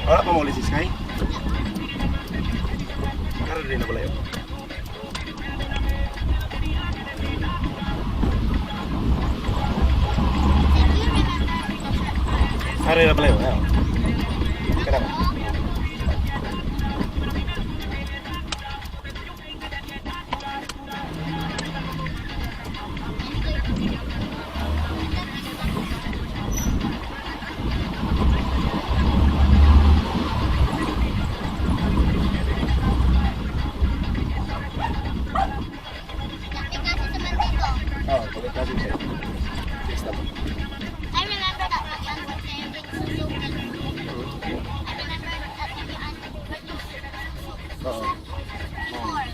Wala pa mo si Sky? Karon din na pala yun. Do you remember the Karon na pala yun. Ah. Kara ba? May kaso sa Mandito. Oh, pagkat kasi siya. Six na ba? I remember that Raglan was wearing Suzuki. I remember that Raglan was Oo. before.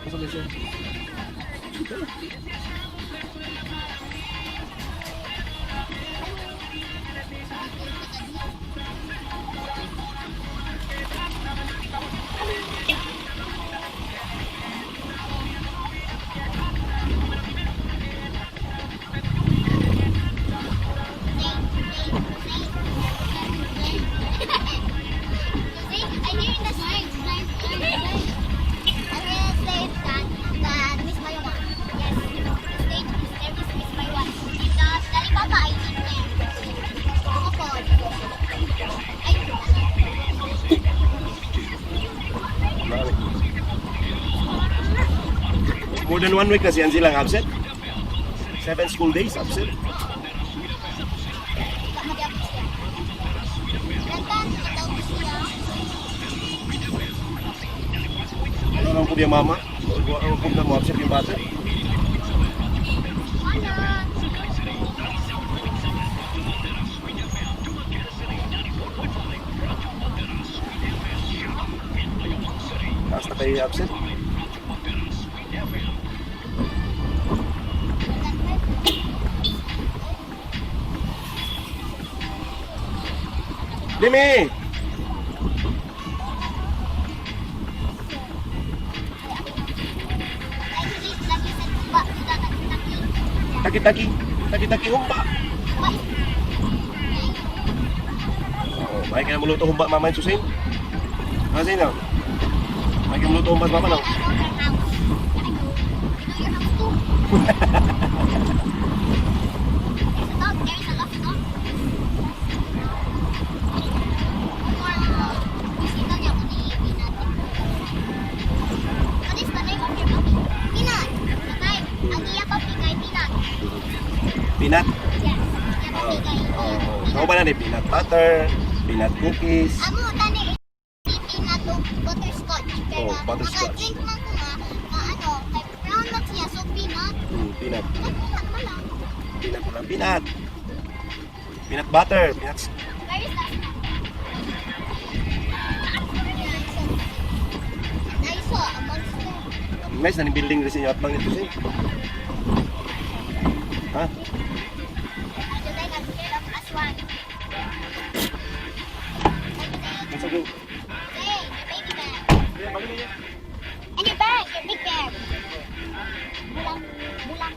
Asa ba siya? See, I hear the signs, signs, signs, signs. I will say that Miss Mayoma. Yes, the stage is there is Miss Maywan. The Alibaba I eat there. Ako po. Ay, Marami. More than one week na si Anzi lang absent. 7 school days absent. mag-abot siya. Lantan, nakatawag siya. Ano nang po yung mama? Ano po na mo absent yung bata? Wala. Taas na kayo absent. Limi! Ay, lagi sa tumba, taki. Taki-taki. Taki-taki humba. Why? Oh, may ka na muluto humba mama yung susin. Kasi na. May ka muluto humba mama I no. know your house. I know. I know your house too. There's a dog. There is a lost dog. More, bisita niya ako ni Peanut. What is the name of your puppy? Peanut. Tatay, ang iya puppy kay Peanut. Peanut. Yes. Iya puppy kay Oh, Peanut. oh. Ba na ni peanut butter, peanut cookies. Amo tani si peanut o butterscotch. Pero Oh, butterscotch. naka-drink man ko nga ano, kay brown man siya, so peanut. Peanut. Kay peanut man lang. Peanut mo lang. Peanut. Peanut butter. Peanuts. Where is that? And I saw a monster. Nice na ni building rin sa inyo at bang ito siya. Ha? So then I'm scared of aswang. Nasa go. Hey, your baby bear. And your bag, your big bear. Bulang, bulang.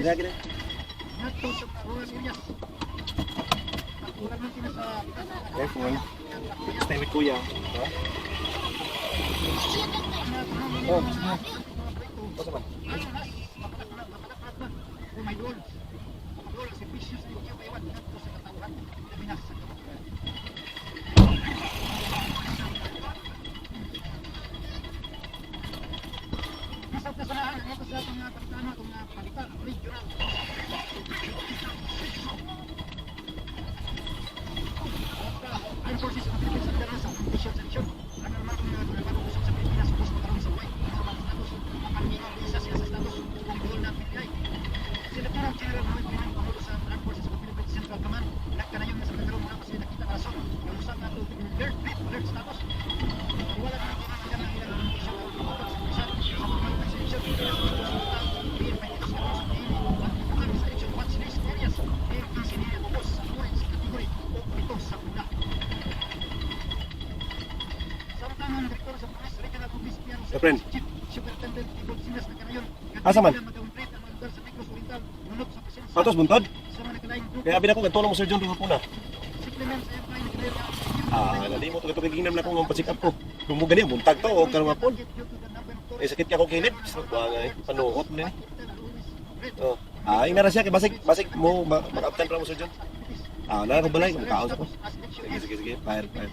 Gina, gina. Careful. Stay with kuya. Ha? Oh, sige. Basta ba? Yeah, friend. Asa man? Patos buntod? Kaya abi na ko katulong mo Sir John duha puna. Ah, nalimot ko ito ginam na ko ng pa-check up ko. Kung mo gani buntag to o karong hapon. Eh sakit ka ko kilid. Wa nga eh panuot ni. Oh. Ah, ina ra siya kay basig basig mo maka-uptime ra mo Sir John. Ah, na ko balay kaon sa ko. Sige sige sige, fire fire.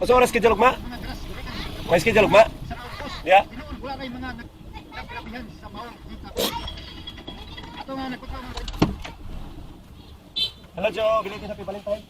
Asa oras schedule ma? May schedule ma? Yeah. Hello Joe, belated happy Valentine.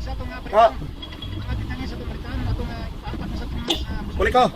Ha? Uli ko.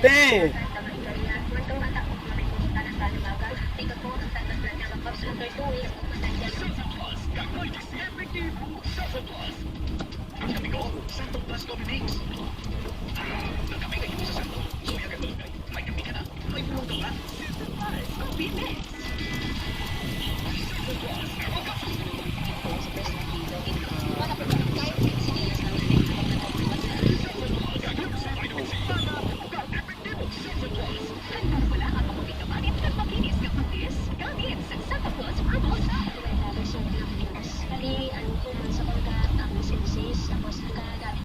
Ate!